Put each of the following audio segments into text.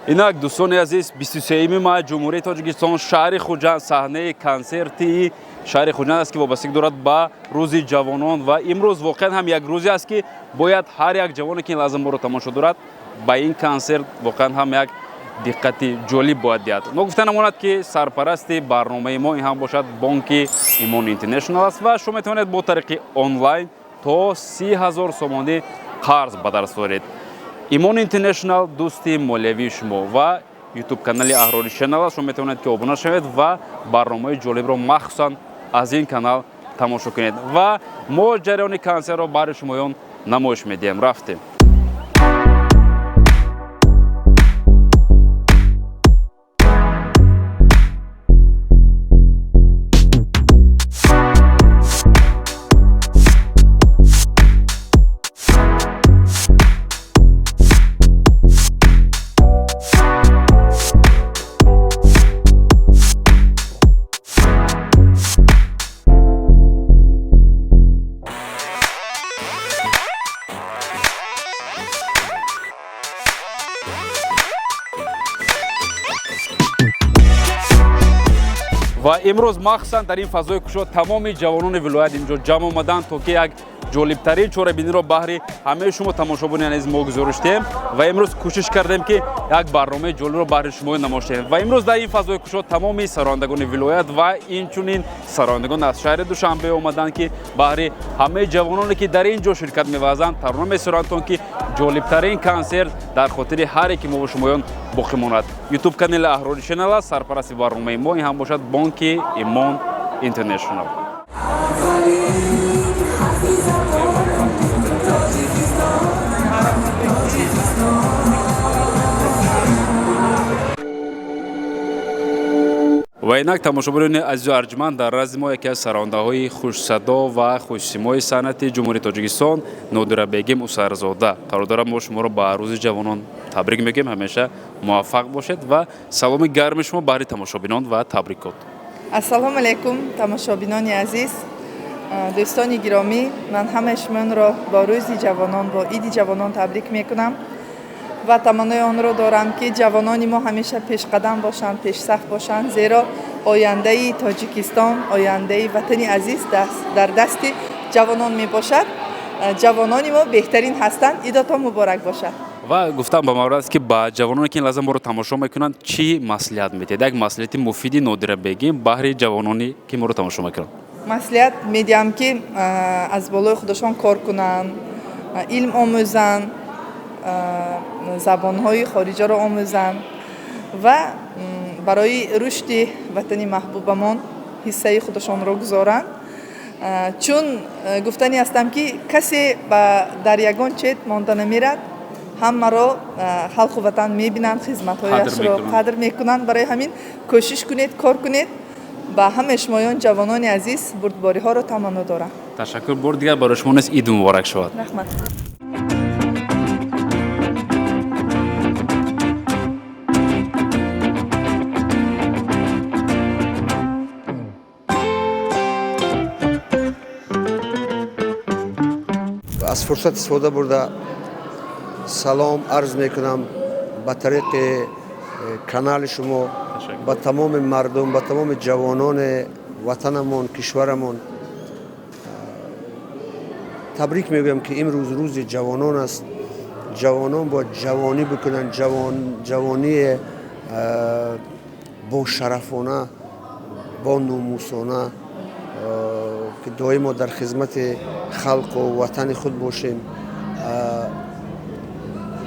Инак, дӯстони азиз, 23 май, Ҷумҳурии Тоҷикистон, шаҳри Хуҷанд, саҳнаи консерти шаҳри Хуҷанд аст, ки вобастагӣ дорад ба Рӯзи ҷавонон. Ва имрӯз воқеан ҳам як рӯзе аст, ки бояд ҳар як ҷавоне, ки ин лаҳза моро тамошо дорад, ба ин консерт воқеан ҳам як диққати ҷолиб бояд диҳад. Ногуфта намонад, ки сарпарасти барномаи мо ин ҳам бошад бонки Имон Интернешнал аст ва шумо метавонед бо тариқи онлайн то 30 000 сомонӣ қарз ба даст оред. Имон Интернешнал, дӯсти молиявии шумо. Ва Ютуб канали Аҳрори Ченнел аст, шумо метавонед, ки обуна шавед ва барномаи ҷолибро махсусан аз ин канал тамошо кунед. Ва мо ҷараёни консертро баҳри шумоён намоиш медиҳем. Рафтем. Ва имрӯз махсусан дар ин фазои кушод тамоми ҷавонони вилоят инҷо ҷамъ омаданд, то ки як ҷолибтарин чорабиниро баҳри ҳамаи шумо тамошобинони азиз мо гузориш диҳем. Ва имрӯз кӯшиш кардем, ки як барномаи ҷолибро баҳри шумо намоиш диҳем. Ва имрӯз дар ин фазои кушод тамоми сарояндагони вилоят ва инчунин сарояндагон аз шаҳри Душанбе омаданд, ки баҳри ҳамаи ҷавононе, ки дар ин ҷо ширкат меварзанд, тарона месароянд, то ки ҷолибтарин консерт дар хотири ҳар яки мо шумоён боқӣ монад. Ютуб канали Аҳрори Ченнел аст, сарпарасти барномаи мо ин ҳам бошад бонки Имон Интернешнал. Офарин, ҳафизатон, Тоҷикистон, Тоҷикистон. Ва инак, тамошобинони азизу арҷманд, дар назди мо яке аз сарондаҳои хушсадо ва хушсимои санъати Ҷумҳурии Тоҷикистон, Нодира Бегим Усарзода қарор дорад. Мо шуморо ба Рӯзи ҷавонон табрик мегӯем, ҳамеша муваффақ бошед ва саломи гарми шумо баҳри тамошобинон ва табрикот. Ассалому алайкум, тамошобинони азиз, дӯстони гиромӣ. Ман ҳамаи шуморо бо Рӯзи ҷавонон, бо Иди ҷавонон табрик мекунам ва таманнои онро дорам, ки ҷавонони мо ҳамеша пешқадам бошанд, пешсаф бошанд, зеро ояндаи Тоҷикистон, ояндаи ватани азиз дар дасти ҷавонон мебошад. Ҷавонони мо беҳтарин ҳастанд. Идотон муборак бошад. Ва гуфтам ба маврид аст, ки ба ҷавононе, ки ин лаҳза моро тамошо мекунанд, чӣ маслиҳат медиҳед? Як маслиҳати муфиди Нодира Бегим баҳри ҷавононе, ки моро тамошо мекунанд. Маслиҳат медиҳам, ки аз болои худашон кор кунанд, илм омӯзанд, забонҳои хориҷаро омӯзанд ва барои рушди ватани маҳбубамон ҳиссаи худашонро гузоранд. Чун гуфтанӣ ҳастам, ки касе дар ягон чет монда намерад, ҳамаро халқу ватан мебинанд, хизматҳояшро қадр мекунанд. Барои ҳамин кӯшиш кунед, кор кунед. Ба ҳамаи шумоён, ҷавонони азиз, бурдбориҳоро таманно дорам. Ташаккур бори дигар. Барои шумо низ ид муборак шавад. Раҳмат. Аз фурсат истифода бурда, салом арз мекунам ба тариқи канали шумо ба тамоми мардум, ба тамоми ҷавонони ватанамон, кишварамон. Табрик мегӯям, ки имрӯз Рӯзи ҷавонон аст. Ҷавонон бояд ҷавонӣ бикунанд, ҷавонии бошарафона, бо номусона, ки доимо дар хизмати халқу ватани худ бошем.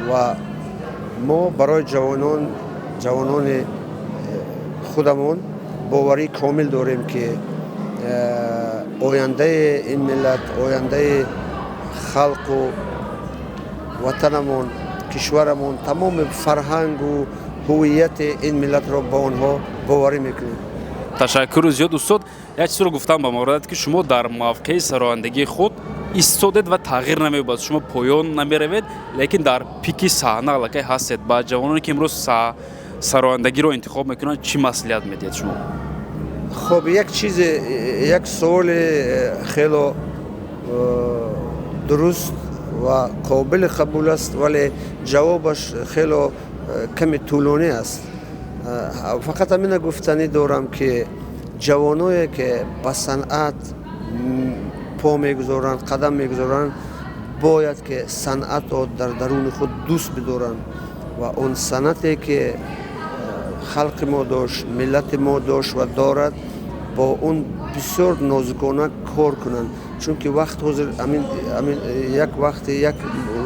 Ва мо барои ҷавонон, ҷавонони худамон боварии комил дорем, ки ояндаи ин миллат, ояндаи халқу ватанамон, кишварамон, тамоми фарҳангу ҳуввияти ин миллатро ба онҳо боварӣ мекунем. Ташаккури зиёд, устод. Як чизро гуфтам ба маврид, ки шумо дар мавқеи сарояндагии худ истодед ва тағйир намеёбад, шумо поён намеравед, лекин дар пики саҳна аллакай ҳастед. Ба ҷавононе, ки имрӯз сарояндагиро интихоб мекунанд, чӣ маслиҳат медиҳед шумо? Хоб, як чизе, як суоли хело дуруст ва қобили қабул аст, вале ҷавобаш хело Каме тӯлонӣ аст. Фақат ҳамина гуфтанӣ дорам, ки ҷавоное, ки ба санъат по мегузоранд, қадам мегузоранд, бояд ки санъатро дар даруни худ дӯст бидоранд ва он санъате, ки халқи мо дошт, миллати мо дошт ва дорад, бо он бисёр нозукона кор кунанд, чунки вақт ҳозир ҳамин як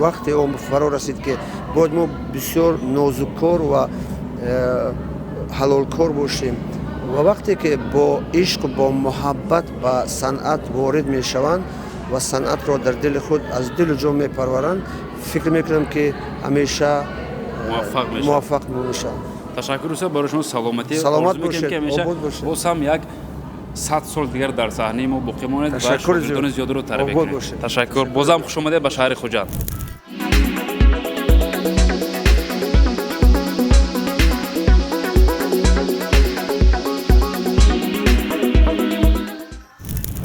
вақте он фаро расид, ки бояд мо бисёр нозуккор ва ҳалолкор бошем. Ва вақте ки бо ишқ, бо муҳаббат ба санъат ворид мешаванд ва санъатро дар дили худ аз дилу ҷон мепарваранд, фикр мекунам, ки ҳамеша муваффақ мешаванд. Ташаккур, устод, барои шумо саломатӣ. Саломат бошед. Боз ҳам 100 сол дигар дар саҳнаи мо боқӣ монед ва шогирдони зиёдро тарбия кунед. Ташаккур, бозам хуш омадед ба шаҳри Хуҷанд.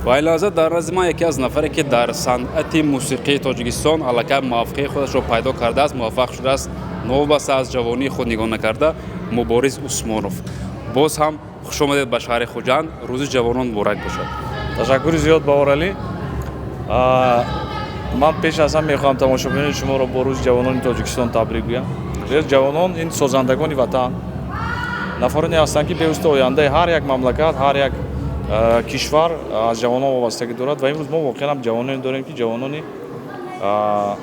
Ва ин лаҳза дар назди ман яке аз нафаре, ки дар санъати мусиқии Тоҷикистон аллакай мавқеи худашро пайдо кардааст, муваффақ шудааст, новобаста аз ҷавонии худ нигоҳ накарда, Мубориз Усмонов. Боз ҳам хуш омадед ба шаҳри Хуҷанд, Рӯзи ҷавонон муборак бошад. Ташаккури зиёд, Баҳоралӣ. Ман пеш аз ҳам мехоҳам тамошобинони шуморо бо Рӯзи ҷавонони Тоҷикистон табрик гӯям. Ҷавонон ин созандагони ватан, нафароне ҳастанд, ки бевосита ояндаи ҳар як мамлакат, ҳар як кишвар аз ҷавонон вобастагӣ дорад. Ва имрӯз мо воқеан ҳам ҷавононе дорем, ки ҷавонони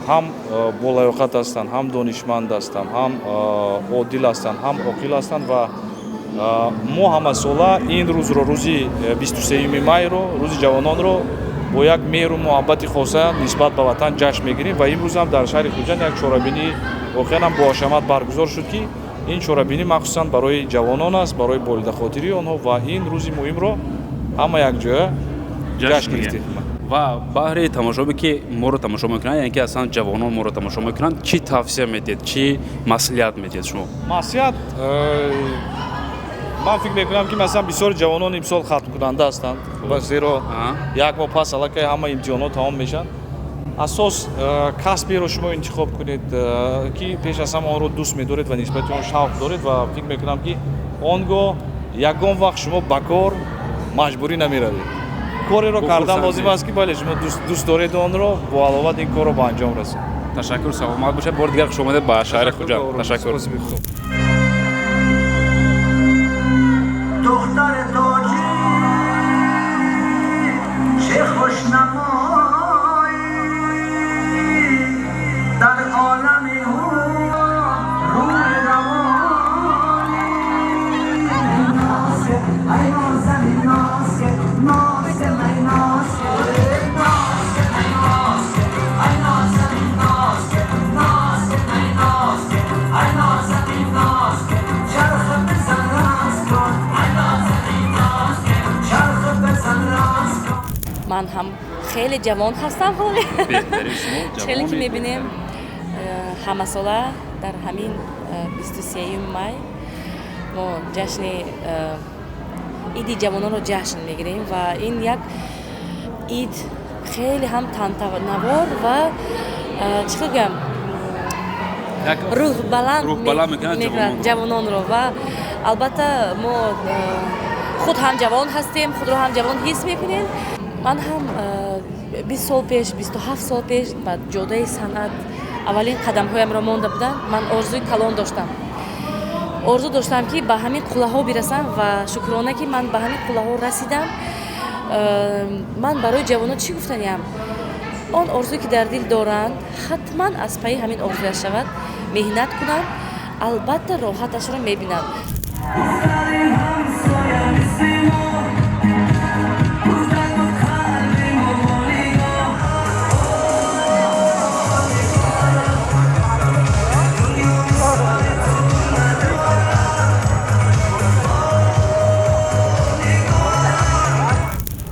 ҳам болаёқат ҳастанд, ҳам донишманд ҳастанд, ҳам одил ҳастанд, ҳам оқил ҳастанд. Ва мо ҳамасола ин рӯзро, рӯзи 23-юми майро, Рӯзи ҷавононро бо як меҳру муҳаббати хоса нисбат ба ватан ҷашн мегирем. Ва имрӯз ҳам дар шаҳри Хуҷанд як чорабинӣ воқеан ҳам боҳашамат баргузор шуд, ки ин чорабинӣ махсусан барои ҷавонон аст, барои болидахотирии онҳо, ва ин рӯзи муҳимро ҳама якҷоя ҷашн гирифтем. Ва баҳри тамошобе, ки моро тамошо мекунанд, яъне ки аслан ҷавонон моро тамошо мекунанд, чӣ тавсия медиҳед, чӣ маслиҳат медиҳед шумо? Маслиҳат, ман фикр мекунам, ки масалан бисёри ҷавонон имсол хатмкунанда ҳастанд, зеро як моҳ пас аллакай ҳама имтиҳонот тамом мешаванд. Асос касберо шумо интихоб кунед, ки пеш аз ҳама онро дӯст медоред ва нисбати он шавқ доред, ва фикр мекунам, ки он гоҳ ягон вақт шумо ба кор маҷбурӣ намеравед. Кореро кардан лозим аст, ки бале, шумо дӯст доред онро, бо ҳаловат ин корро ба анҷом расонед. Ташаккур, саломат бошед. Бори дигар хуш омадед ба шаҳри Хуҷанд. Ташаккур. Духтар тоҷик, чӣ хушнамоӣ, дар олами рӯи равонӣ. Ай нозанин, ноз, ноз, ай ноз, ноз, ай ноз, ай нозанин, ноз, ноз, ай ноз, ай нозанин, ноз, чарх бизан, рақс кун, ай нозанин, ноз, чарх бизан, рақс кун. Ман ҳам хеле ҷавон ҳастам ҳоле. Хеле ки мебинем, ҳамасола дар ҳамин 23-юми май мо ҷашни Иди ҷавононро ҷашн мегирем ва ин як ид хеле ҳам тантанавор ва чӣ хел гӯям, рӯҳбаланд мекунад ҷавононро. Ва албатта мо худ ҳам ҷавон ҳастем, худро ҳам ҷавон ҳис мекунем. Ман ҳам 20 сол пеш, 27 сол пеш ба ҷодаи санъат аввалин қадамҳоямро монда будам. Ман орзуи калон доштам, орзу доштам, ки ба ҳамин қуллаҳо бирасам, ва шукрона, ки ман ба ҳамин қуллаҳо расидам. Ман барои ҷавонон чӣ гуфтаниям? Он орзуе, ки дар дил доранд, ҳатман аз пайи ҳамин орзуяш шавад, меҳнат кунанд, албатта роҳаташро мебинанд. Духтари ҳамсоя мисли мо, кӯдаку қалби мо бо нигоҳ. Дунё мисоли ту надорад.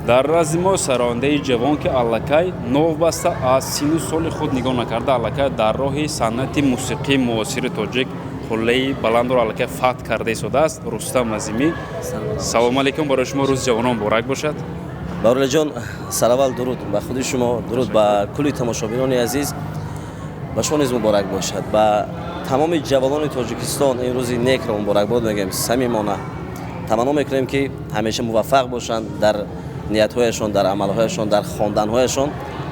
Дар назди мо сарояндаи ҷавон, ки аллакай новбаста аз сину соли худ нигоҳ накарда, аллакай дар роҳи санъати мусиқии муосири тоҷик қуллаи баландро аллакай фатҳ карда истодааст, Рустам Азимӣ. Салому алейкум, барои шумо Рӯзи ҷавонон муборак бошад. Баҳоралиҷон, сараввал дуруд ба худи шумо, дуруд ба кулли тамошобинони азиз. Ба шумо низ муборак бошад. Ба тамоми ҷавонони Тоҷикистон ин рӯзи некро муборакбод мегӯем. Самимона таманно мекунем, ки ҳамеша муваффақ бошанд дар ниятҳояшон, дар амалҳояшон, дар хонданҳояшон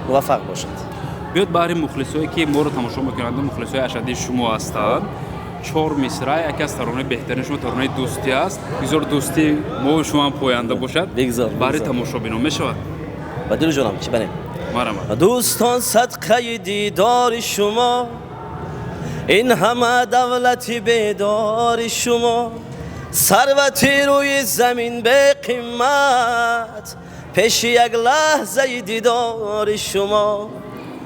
муваффақ бошанд. Биёд, баҳри мухлисое, ки моро тамошо мекунанд, мухлисои ашаддии шумо ҳастанд, чор мисра яке аз таронаи беҳтарини шумо, таронаи дӯстӣ аст. Бигзор дӯстии мову шумо ҳам поянда бошад. Бигзор. Баҳри тамошобинон мешавад? Ба дилу ҷонам, чӣ банем? Марҳамат. Дӯстон, садқаи дидори шумо, ин ҳама давлати бедори шумо, сарвати рӯи замин беқимат пеши як лаҳзаи дидори шумо.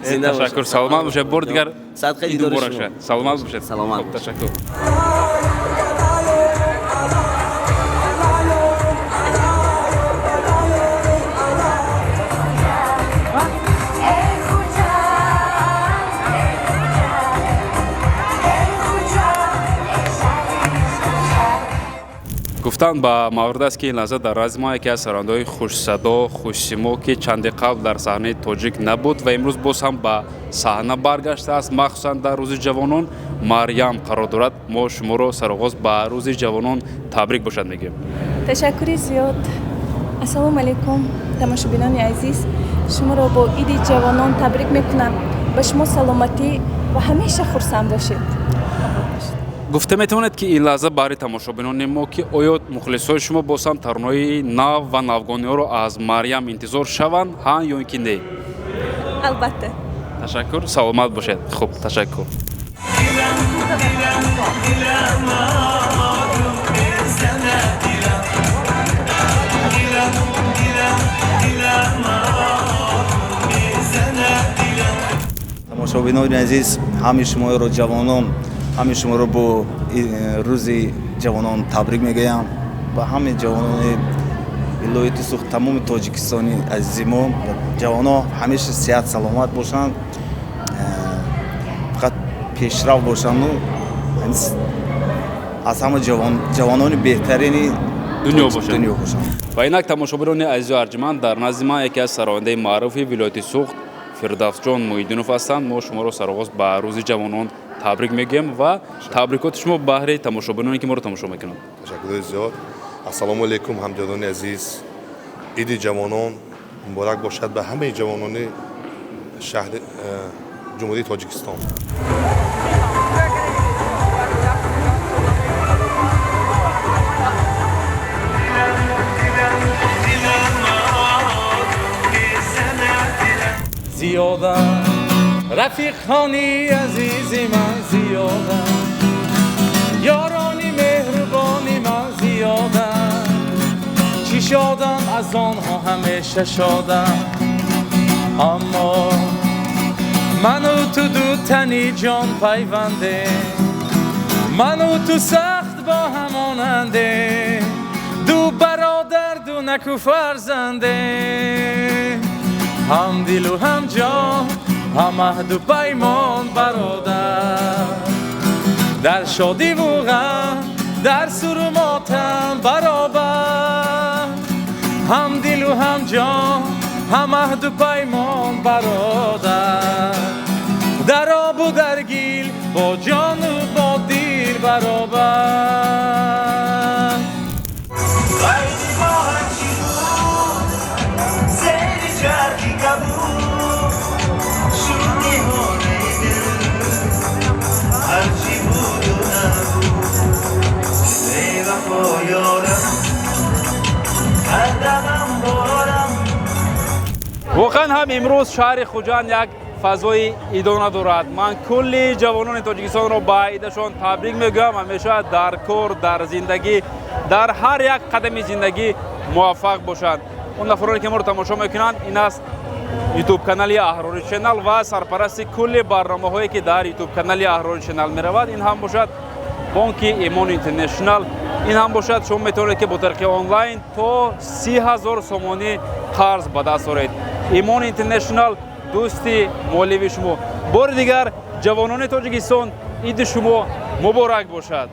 Ташаккур, саломат бошед. Бори дигар садқаи ид дидори муборак шумо. шавад. Саломат бошед. Саломат. Хуб, ташаккур. Гуфтан ба маврид аст, ки ин лаҳза дар назди мо яке аз сарояндаҳои хушсадо, хушсимо, ки чанде қабл дар саҳнаи тоҷик набуд ва имрӯз боз ҳам ба саҳна баргаштааст, махсусан дар рӯзи ҷавонон, Марьям қарор дорад. Мо шуморо сароғоз ба рӯзи ҷавонон табрик бошад мегӯем. Ташаккури зиёд. Ассалому алайкум, тамошобинони азиз. Шуморо бо иди ҷавонон табрик мекунам. Ба шумо саломатӣ ва ҳамеша хурсанд бошед. Гуфта метавонед, ки ин лаҳза баҳри тамошобинони мо, ки оё мухлисҳои шумо боз ҳам таронаҳои нав ва навгониҳоро аз Марьям интизор шаванд, ҳа ё ин ки не? Албатта. Ташаккур, саломат бошед. Хуб, ташаккур. Тамошобинони азиз, ҳамаи шуморо, ҷавонон, ҳамаи шуморо бо рӯзи ҷавонон табрик мегӯям. Ба ҳамаи ҷавонони вилояти Суғд, тамоми Тоҷикистони азизи мо, ҷавонон ҳамеша сиҳат саломат бошанд, фақат пешрав бошанду аз ҳама ҷавонони беҳтарини дунё бошанд. Дунё бошанд. Ва инак, тамошобинони азизу арҷманд, дар назди ман яке аз сарояндаи маъруфи вилояти Суғд, Фирдавсҷон Муҳиддинов ҳастанд. Мо шуморо сароғоз ба рӯзи ҷавонон табрик мегӯем ва табрикоти шумо баҳри тамошобиноне, ки моро тамошо мекунанд. Ташаккури зиёд. Ассалому алайкум, ҳамҷанони азиз. Иди ҷавонон муборак бошад ба ҳамаи ҷавонони шаҳри Ҷумҳурии Тоҷикистон. Зиёдам рафиқони азизи ман, зиёдам ёрони меҳрубони ман, зиёдам чӣ шодам, аз онҳо ҳамеша шодам. Аммо ману ту ду тани ҷон пайвандем, ману ту сахт бо ҳамонандем, ду бародар, ду наку фарзандем, ҳам дилу ҳам ҷон, ҳам аҳду паймон, бародар, дар шодиву ғам, дар суру мотам баробар, ҳам дилу ҳам ҷон, ҳам аҳду паймон, бародар, дар обу дар гил, бо ҷону бо дил баробар. Воқеан ҳам имрӯз шаҳри Хуҷанд як фазои идона дорад. Ман кулли ҷавонони Тоҷикистонро ба идашон табрик мегӯям. Ҳамеша дар кор, дар зиндагӣ, дар ҳар як қадами зиндагӣ муваффақ бошанд. Он нафароне, ки моро тамошо мекунанд, ин аст ютуб канали Аҳрори Ченал ва сарпарасти кулли барномаҳое, ки дар ютуб канали Аҳрори Ченал меравад, ин ҳам бошад бонки Имон Интернешнал. Ин ҳам бошад, шумо метавонед, ки бо тариқи онлайн то 30 000 сомонӣ қарз ба даст оред. Имон Интернешнал, дӯсти молиявии шумо. Бори дигар, ҷавонони Тоҷикистон, иди шумо муборак бошад.